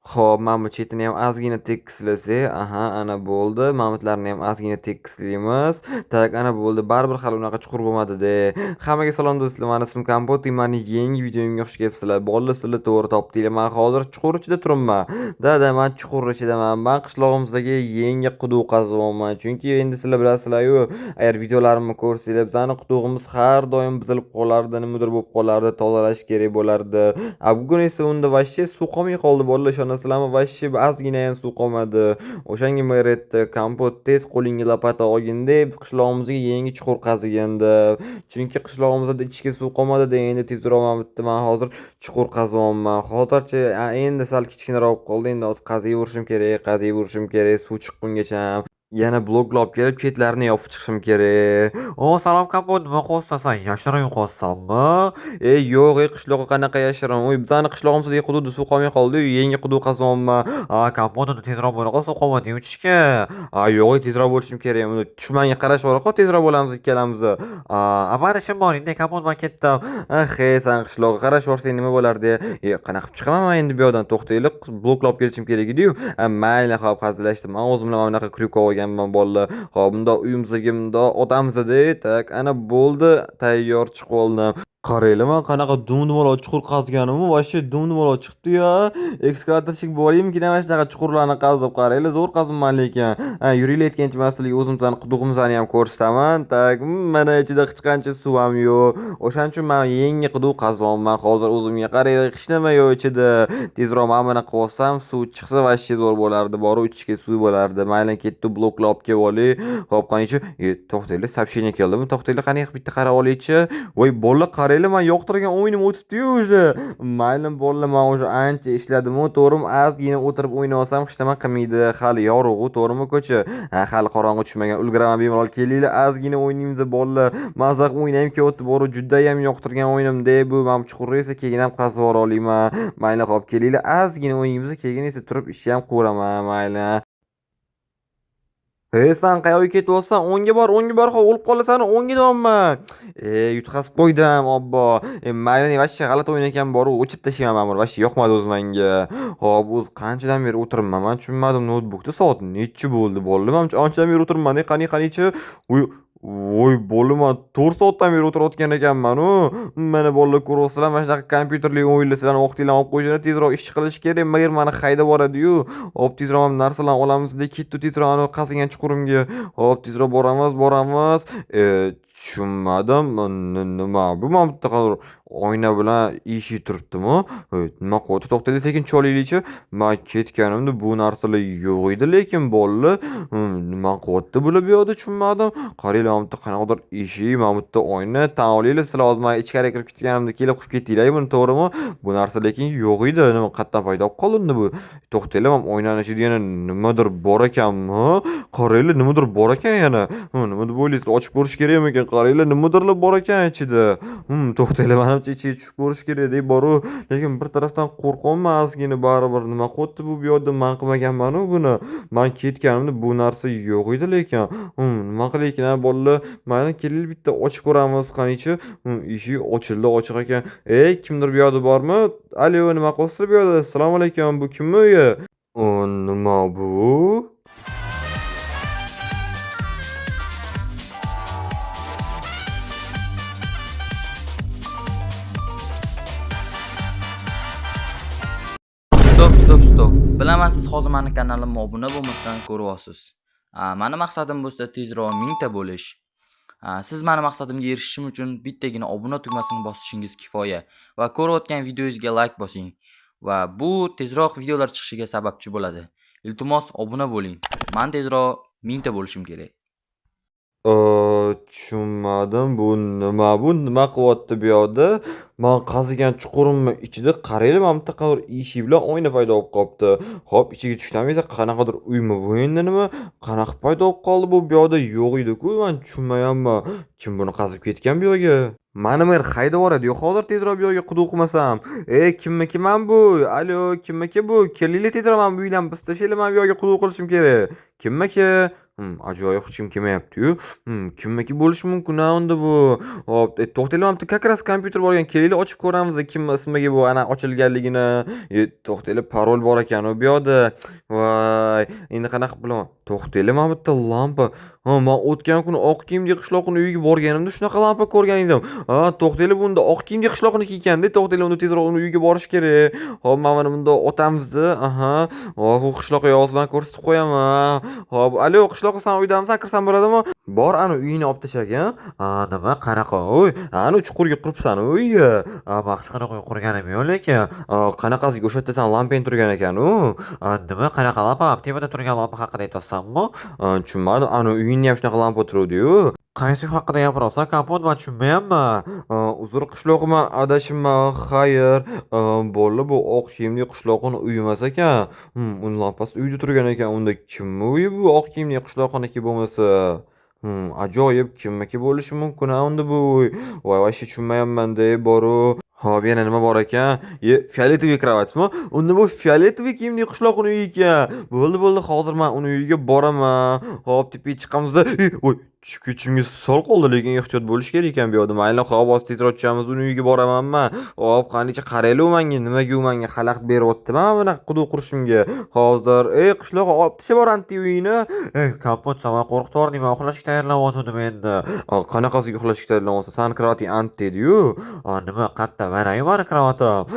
Xo'p, mana bu chetini ham ozgina tekislasak, aha, ana bo'ldi. Mamutlarni ham ozgina tekislaymiz. Tak, ana bo'ldi. Baribir hali unaqa chuqur bo'lmadi-da. Hammaga salom do'stlar, mani ismim Kompot, mani yangi videomga xush kelibsizlar. Bolalar, sizlar to'g'ri topdinglar. Men hozir chuqur ichida turibman. Da, men chuqur ichidaman. Men qishlog'imizdagi yangi quduq qazyapman. Chunki endi sizlar bilasizlar-yu, agar videolarimni ko'rsanglar, bizani qudug'imiz har doim buzilib qolardi, nimadir bo'lib qolardi, tozalash kerak bo'lardi. A bugun esa unda вообще suv qolmay qoldi, bolalar, ishonasizlarmi? Вообще ozgina ham suv qolmadi. O'shanga mer aytdi, Kompot tez qo'lingga lopata olgin deb qishlog'imizga yangi chuqur qazigin deb. Chunki qishlog'imizda ichki suv qolmadi-da, endi tezroq mana bitta men hozir chuqur qazyapman. Hozircha endi sal kichkinaroq bo'lib qoldi. Endi hozir qaziyverishim kerak, qaziyverishim kerak suv chiqqungacha. Yana bloklar olib kelib chetlarini yopib chiqishim kerak. O, salom Kompot, nima qilyapsan san? Yashirin yo'qotsanmi? Ey, yo'q, ey, qishloqqa qanaqa yashirin? Uy, bizani qishlog'imizdagi hududda suv qolmay qoldi-yu, yangi quduq qazyapman. A, Kompot, unda tezroq bo'la qol, suv qolmadi ichishga. A, yo'q, ey, tezroq bo'lishim kerak. Uni dushmanga qarash orqali tezroq bo'lamiz ikkalamiz. A, mani ishim bor, endi Kompot, men ketdim. Ah, ey, san qishloqqa qarashib yuborsang nima bo'lardi? E, qanaqa qilib chiqaman men endi bu yoqdan? To'xtanglar, bloklar olib kelishim kerak edi-yu. Mayli, hop, hazillashdim. Men o'zim bilan mana bunaqa kryuk olganman bolalar. Hop, bundoq uyimizga bundoq otamiz-da. Tak, ana bo'ldi, tayyor chiqib oldim. Qaranglar, men qanaqa dum-dumaloq chuqur qazganimni, вообще dum-dumaloq chiqdi-ya. Ekskavatorchik boraymi mana shunaqa chuqurlarni qazib, qaranglar, zo'r qazibman lekin. Ha, yuringlar aytgancha men sizlarga o'zimizni qudug'imizni ham ko'rsataman. Tak, mana ichida hech qancha suv ham yo'q. O'shaning uchun men yangi quduq qazyapman hozir o'zimga. Qaranglar, hech nima yo'q ichida. Tezroq mana buni qilib olsam, suv chiqsa вообще zo'r bo'lardi. Borib ichishga suv bo'lardi. Mayli, ketdi, bloklar olib kelib olay. Hop, qanichi? To'xtanglar, сообщение keldimi? To'xtanglar, qani bitta qarab olaychi. Voy, bolalar, qaranglar, men yoqtirgan o'yinim o'tibdi-yu уже. Mayli, bolalar, men уже ancha ishladim-u, to'g'rimi? Ozgina o'tirib o'ynasam hech nima qilmaydi. Hali yorug'-u, to'g'rimi ko'cha? Ha, hali qorong'i tushmagan, ulguraman bemalol. Kelinglar, ozgina o'ynaymiz bolalar. Maza qilib o'ynayim kelyapti, boru juda ham yoqtirgan o'yinimda bu. Men chuqurni esa keyin ham qazib yubora olaman. Mayli, hop, kelinglar, ozgina o'ynaymiz, keyin esa turib ishni ham qilaman, mayli. Ey, san qayoqqa ketyapsan? O'ngga bor, o'ngga bor, hop, o'lib qolasan, o'ngga deyapman. Ey, yutqazib qo'ydim, obbo. E, mayli, вообще g'alati o'yin ekan, boru o'chirib tashlayman mana buni. Вообще yoqmadi o'zi menga. Hop, o'zi qanchadan beri o'tiribman, men tushunmadim, noutbukda soat nechi bo'ldi, bolalar? Men anchadan beri o'tiribman, qani, qanichi? Voy, voy, bolalar, men 4 soatdan beri o'tirayotgan ekanman-u. Mana bolalar, ko'ryapsizlar, mana shunaqa kompyuterli o'yinlar sizlarni vaqtinglarni olib qo'yishini, tezroq ish qilish kerak. Mer mani haydab boradi-yu. Hop, tezroq mana narsalarni olamiz, deb ketdi tezroq anavi qazigan chuqurimga. Hop, tezroq boramiz, boramiz. Tushunmadim. Nima bu? Mana bitta oyna bilan eshik turibdimi? Nima qilyapti? To'xtanglar, sekin tushib. Men ketganimda bu narsalar yo'q edi, lekin bolalar, nima qilyapti bular bu yoqda tushunmadim. Qaranglar, mana bitta qanaqadir eshik, mana bu yerda oyna. Tan olinglar, sizlar hozir men ichkariga kirib ketganimda kelib qilib ketdinglar buni, to'g'rimi? Bu narsa lekin yo'q edi. Nima qayerdan paydo bo'lib qoldi unda bu? To'xtanglar, mana oynani ichida yana nimadir bor ekanmi? Qaranglar, nimadir bor ekan yana. Nima deb o'ylaysizlar? Ochib ko'rish kerakmikan? Qaranglar, nimadirlar bor ekan ichida. To'xtanglar, manimcha ichiga tushib ko'rish kerak deb boru, lekin bir tarafdan qo'rqyapman ozgina baribir. Nima qilyapti bu bu yoqda? Men qilmaganman-u buni. Men ketganimda bu narsa yo'q edi lekin. Nima qilay ekan, bolalar? Mayli, kelinglar bitta ochib ko'ramiz, qanichi? Eshik ochildi, ochiq ekan. Ey, kimdir bu yoqda bormi? Alo, nima qilyapsizlar bu yoqda? Assalomu alaykum, bu kimni uyi? O, nima bu? Stop, stop, stop. Bilaman, siz hozir mani kanalimga obuna bo'lmasdan ko'ryapsiz. Mani maqsadim bo'lsa tezroq 1000 ta bo'lish. Siz mani maqsadimga erishishim uchun bittagina obuna tugmasini bosishingiz kifoya va ko'rayotgan videongizga like bosing va bu tezroq videolar chiqishiga sababchi bo'ladi. Iltimos, obuna bo'ling. Men tezroq 1000 ta bo'lishim kerak. Tushunmadim. Bu nima bu? Nima qilyapti bu yoqda? Men qazigan chuqurimni ichida qaranglar, mana bitta qanaqadir eshik bilan oyna paydo bo'lib qolibdi. Hop, ichiga tushsam esa qanaqadir uymi bu endi nima? Qanaqa paydo bo'lib qoldi bu? Bu yoqda yo'q edi-ku, men tushunmayapman. Kim buni qazib ketgan bu yoqga? Mani mer haydab yuboradi. Yo'q, hozir tezroq bu yoqga quduq qilmasam. Ey, kimniki man bu? Alo, kimniki bu? Kelinglar tezroq mana bu uylarni buzib tashlanglar, men bu yoqga quduq qilishim kerak. Kimniki? Ajoyib, hech kim kelmayapti-yu. Kimniki bo'lishi mumkin a unda bu? Hop, to'xtanglar, mana bitta как раз kompyuter bor ekan. Kelinglar, ochib ko'ramiz kim ismiga bu ana ochilganligini. To'xtanglar, parol bor ekan u bu yoqda. Voy, endi qanaqa qilib bilaman? To'xtanglar, mana bu yerda lampa. Ha, man o'tgan kuni oq kiyimli qishloqni uyiga borganimda shunaqa lampa ko'rgan edim. Ha, to'xtanglar, bunda oq kiyimli qishloqniki ekanda. To'xtanglar, unda tezroq uni uyiga borish kerak. Hop, mana buni bundoq otamiz. Aha. Hop, u qishloqqa yozib man ko'rsatib qo'yaman. Hop, alo, qishloqqa, san uydamisan, kirsam bo'ladimi? Bor, ana uyingni olib tashlagan. Ha, nima, qanaqa uy? Ana chuqurga quribsan uyni. Ha, man hech qanaqa uy qurganim yo'q lekin. Qanaqasiga o'sha yerda san lampang turgan ekan u. Ha, nima, qanaqa lampa? Tepada turgan lampa haqida aytyapsanmi? Tushunmadim. Ana uyingda ham shunaqa lampa turuvdi-yu. Qaysi uy haqida gapiryapsan, Kompot, man tushunmayapman. Uzr, qishloqi, man adashibman, xayr. Bo'ldi, bu oq kiyimli qishloqini uyi emas ekan. Uni lampasi uyda turgan ekan. Unda kimni uyi bu oq kiyimli qishloqiniki bo'lmasa? Ajoyib, kimniki bo'lishi mumkin a unda bu uy? Voy, вообще tushunmayapman-da, boru. Hop, yana nima bor ekan? Ye, фиолетовый кровать mi? Unda bu фиолетовый kiyimli qishloqning uyi ekan. Bo'ldi, bo'ldi, hozir men uni uyiga boraman. Hop, tepaga chiqamiz. Voy, tushib ketishimga sal qoldi, lekin ehtiyot bo'lish kerak ekan bu yoqda. Mayli, hop, hozir tezroq tushamiz, uni uyiga boraman man. Hop, qanicha qaraylik u menga, nimaga u menga xalaqit beryapti mana bunaqa quduq qurishimga. Hozir, ey qishloq, olib tashlab boramdi uyingni. Ey, Kompot, san mani qo'rqitib yubording, man uxlashga tayyorlanayotgandim endi. Qanaqasiga uxlashga tayyorlanyapsan? Sani кровать ing ant edi-yu. Nima, qatta? Mana-yu mani кровать im.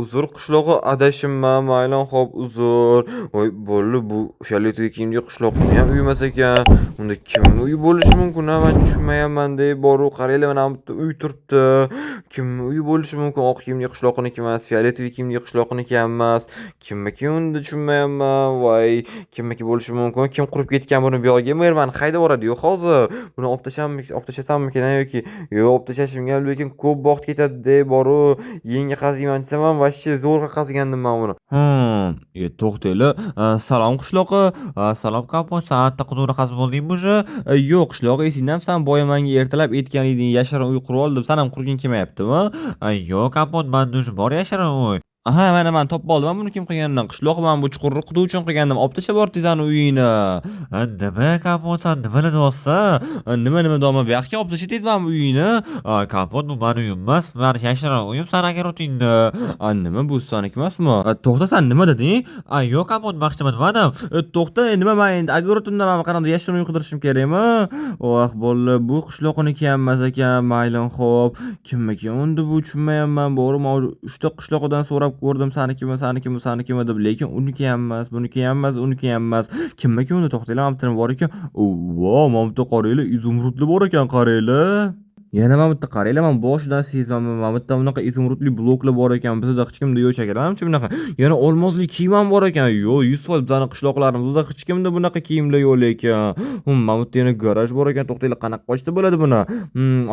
Uzr, qishlog'i, adashibman, mayli, hop, uzr. Voy, bo'ldi, bu фиолетовый kiyimli qishloqni ham uyi emas ekan. Unda kimni uyi bo'lishi mumkin a? Man tushunmayapman-da. Boru, qaranglar, mana bu yerda uy turibdi. Kimni uyi bo'lishi mumkin? Oq kiyimli qishloqniki emas, фиолетовый kiyimli qishloqniki ham emas. Kimniki unda, tushunmayapman. Voy, kimniki bo'lishi mumkin? Kim qurib ketgan buni bu yoqqa? Mer mani haydab yuboradi-yu hozir. Buni olib olib tashlasammikin yoki yo'q, olib tashlashimga lekin ko'p vaqt ketadi-da, boru. Yangi qaziyman desam ham вообще zo'rg'a qazigandim man buni. To'xtanglar. Salom, qishloqi. Salom, Kompot, san anta quduqni qazib bo'ldingmi уже? Yo'q, qishloq, esingdami, san boya menga ertalab aytgan eding, yashirin uy qurib ol deb, san ham qurging kelmayaptimi? Yo'q, Kompot, manda уже bor yashirin uy. Aha, mana man topib oldim buni kim qilganini. Qishloq, man bu chuqurni quduq uchun qilgandim. Olib tashlab bor tez uyingni. Nima, Kompot, san nimalar deyapsan? Nima nima deyapman, bu yoqqa olib tasha tez mana bu uyingni. Kompot, bu mani uyim emas, mani yashirin uyim sani огород ingda. Nima, bu saniki emasmi? To'xta, san nima deding? Yo'q, Kompot, man hech nima demadim. To'xta, nima, man endi огород imda man qanaqadir yashirin uy qidirishim kerakmi? Voh, bo'ldi, bu qishloqniki ham emas ekan. Mayli, xo'p. Kimniki unda bu, tushunmayapman. Bo'ri, man 3 ta qishloqidan so'rab ko'rdim, sanikimi, sanikimi, sanikimi deb, lekin uniki ham emas, buniki ham emas, uniki ham emas. Kimniki unda? To'xtanglar, mana bitta bor ekan. Vo, mana bu yerda qaranglar, изумруд li bor ekan, qaranglar. Yana mana bu yerda qaranglar, man boshidan sezmanman, mana bu yerda bunaqa изумруд li bloklar bor ekan, bizda hech kimda yo'q shekilli, manimcha bunaqa. Yana olmosli kiyim ham bor ekan. Yo'q, 100% bizani qishloqlarimizda hech kimda bunaqa kiyimlar yo'q lekin. Mana bu yerda yana garaj bor ekan. To'xtanglar, qanaqa ochsa bo'ladi buni?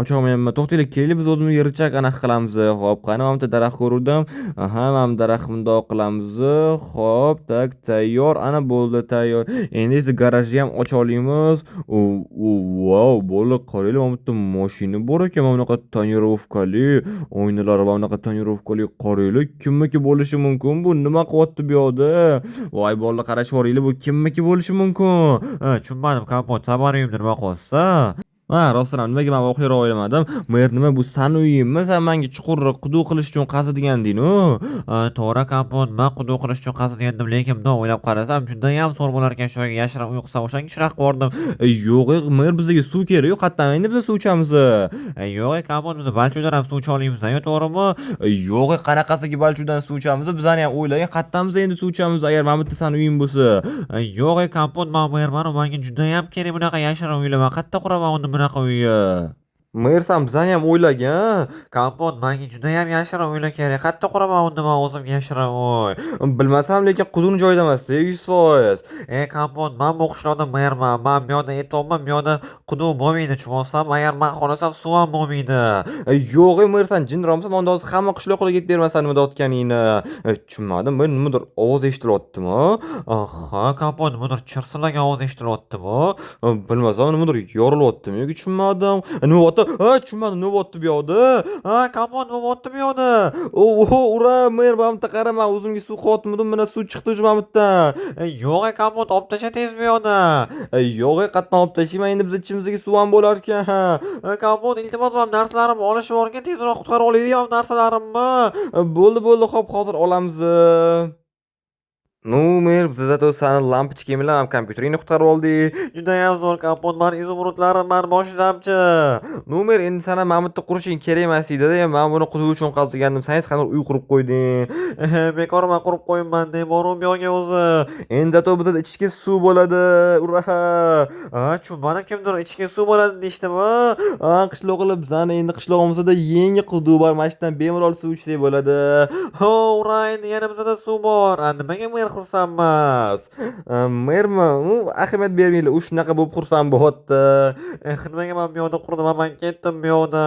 Ocha olmayapman. To'xtanglar, kelinglar, biz o'zimizga рычаг anaqa qilamiz. Xo'p, qani, mana bu yerda daraxt ko'ruvdim. Aha, mana bu daraxt bundoq qilamiz. Xo'p, так, tayyor. Ana bo'ldi, tayyor. Endi esa garajni ham ocha olamiz. Vau, bo'ldi, qaranglar, mana bu yerda mashina bor ekan, mana bunaqa тонировка li oynalar va bunaqa тонировка li, qaranglar, kimniki bo'lishi mumkin bu? Nima qilyapti bu yoqda? Voy, bolalar, qarashib yuboringlar, bu kimniki bo'lishi mumkin? Tushunmadim, Kompot, san mani uyimda nima qilyapsan? Ha, rostdan ham nimaga man voqea o'ylamadim. Mer, nima, bu sani uyingmi? San menga chuqurni quduq qilish uchun qazidganding-u. To'g'ri, Kompot, man quduq qilish uchun qazigandim, lekin bundoq o'ylab qarasam, judayam zo'r bo'lar ekan shu yerga yashirin uy qilsam, o'shanga shunaqa qilib Yo'q, mer, bizga suv kerak-yu, qayerdan endi biz suv ichamiz? Yo'q, Kompot, biz balchuvdan ham suv icha olamiz, to'g'rimi? Yo'q, qanaqasiga balchuvdan suv ichamiz? Bizani ham o'ylagin, qayerdan biz endi suv ichamiz agar mana bu yerda sani uying bo'lsa? Yo'q, Kompot, man merman, menga judayam kerak bunaqa yashirin uylar. Man qayerda quraman unda bunaqa uyni? Mer, san bizani ham o'ylagin. Kompot, menga judayam yashirin uylar kerak. Qayerda quraman unda man o'zimga yashirin uy? Bilmasam, lekin quduqni joyida emas, 100%. Kompot, man bu qishloqda merman. Man bu yoqda aytyapman, bu yoqda quduq bo'lmaydi, tushunyapsanmi? Agar man xohlasam, suv ham bo'lmaydi. Yo'q, mer, san jindiroqmisan? Manda hozir hamma qishloqlarga yetib bermasan nima deyotganingni. Tushunmadim, men nimadir ovoz eshitilyaptimi? Ha, Kompot, nimadir chirsillagan ovoz eshitilyaptimi? Bilmasam, nimadir yorilyaptimi yoki tushunmadim. Nima bo'lyapti? Bo'lyapti? Ha, tushunmadim, nima bo'lyapti bu yoqda? Ha, Kompot, nima bo'lyapti bu yoqda? Oho, ura, Mer, mana bitta qara, man o'zimga suv qilyaptim, mana suv chiqdi shu mana bu yerdan. Yo'q, Kompot, olib tasha tez bu yoqda. Yo'q, qayerdan olib tashlayman, endi biz ichimizga suv ham bo'lar ekan. Kompot, iltimos, man narsalarimni olishib yuborgin, tezroq qutqarib olaylik narsalarimni. Bo'ldi, bo'ldi, xo'p, hozir olamiz. Ну, Mer, biz зато sani lampochkang bilan ham kompyuteringni qutqarib oldik. Judayam zo'r, Kompot, mani izumrudlarim, mani moshinamchi. Ну, Mer, endi sana mana bu yerda qurishing kerak emas edi-da. Men buni quduq uchun qazgandim. Sen hech qanday uy qurib qo'yding. Bekor man qurib qo'yibman, deb borum bu yoqga o'zi. Endi зато bizda ichishga suv bo'ladi. Ura! Ha, tushunmadim, kimdir ichishga suv bo'ladi deyishdimi? Ha, qishloqlar, bizani endi qishlog'imizda yangi quduq bor. Mana shu yerdan bemalol suv ichsak bo'ladi. Ho, ura, endi yana bizada suv bor. A, nimaga mer xursand emas? Mermi? U ahamiyat bermanglar. U shunaqa bo'lib xursand bo'lyapti. Eh, nimaga man bu yoqda qurdim? Man ketdim bu yoqda.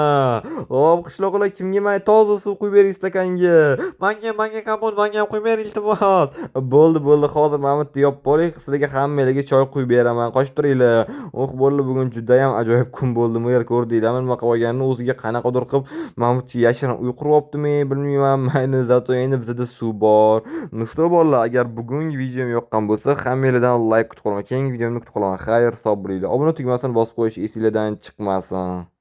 Hop, qishloqlar, kimga man toza suv quyib bering stakanga? Manga, manga, Kompot, manga ham quyib ber, iltimos. Bo'ldi, bo'ldi, hozir mana bu yerda yopib olay. Sizlarga hammanglarga choy quyib beraman. Qochib turinglar. Oh, bo'ldi, bugun judayam ajoyib kun bo'ldi. Mer, ko'rdinglarmi nima qilib olganini? O'ziga qanaqadir qilib mana bu yerga yashirin uy qurib, bilmayman. Mayli, зато endi bizada suv bor. Ну что, bolalar, agar bugungi videom yoqqan bo'lsa, hammanglardan layk kutib qolaman. Keyingi videomni kutib qolaman. Xayr, sog' bo'linglar. Obuna tugmasini bosib qo'yish esinglardan chiqmasin.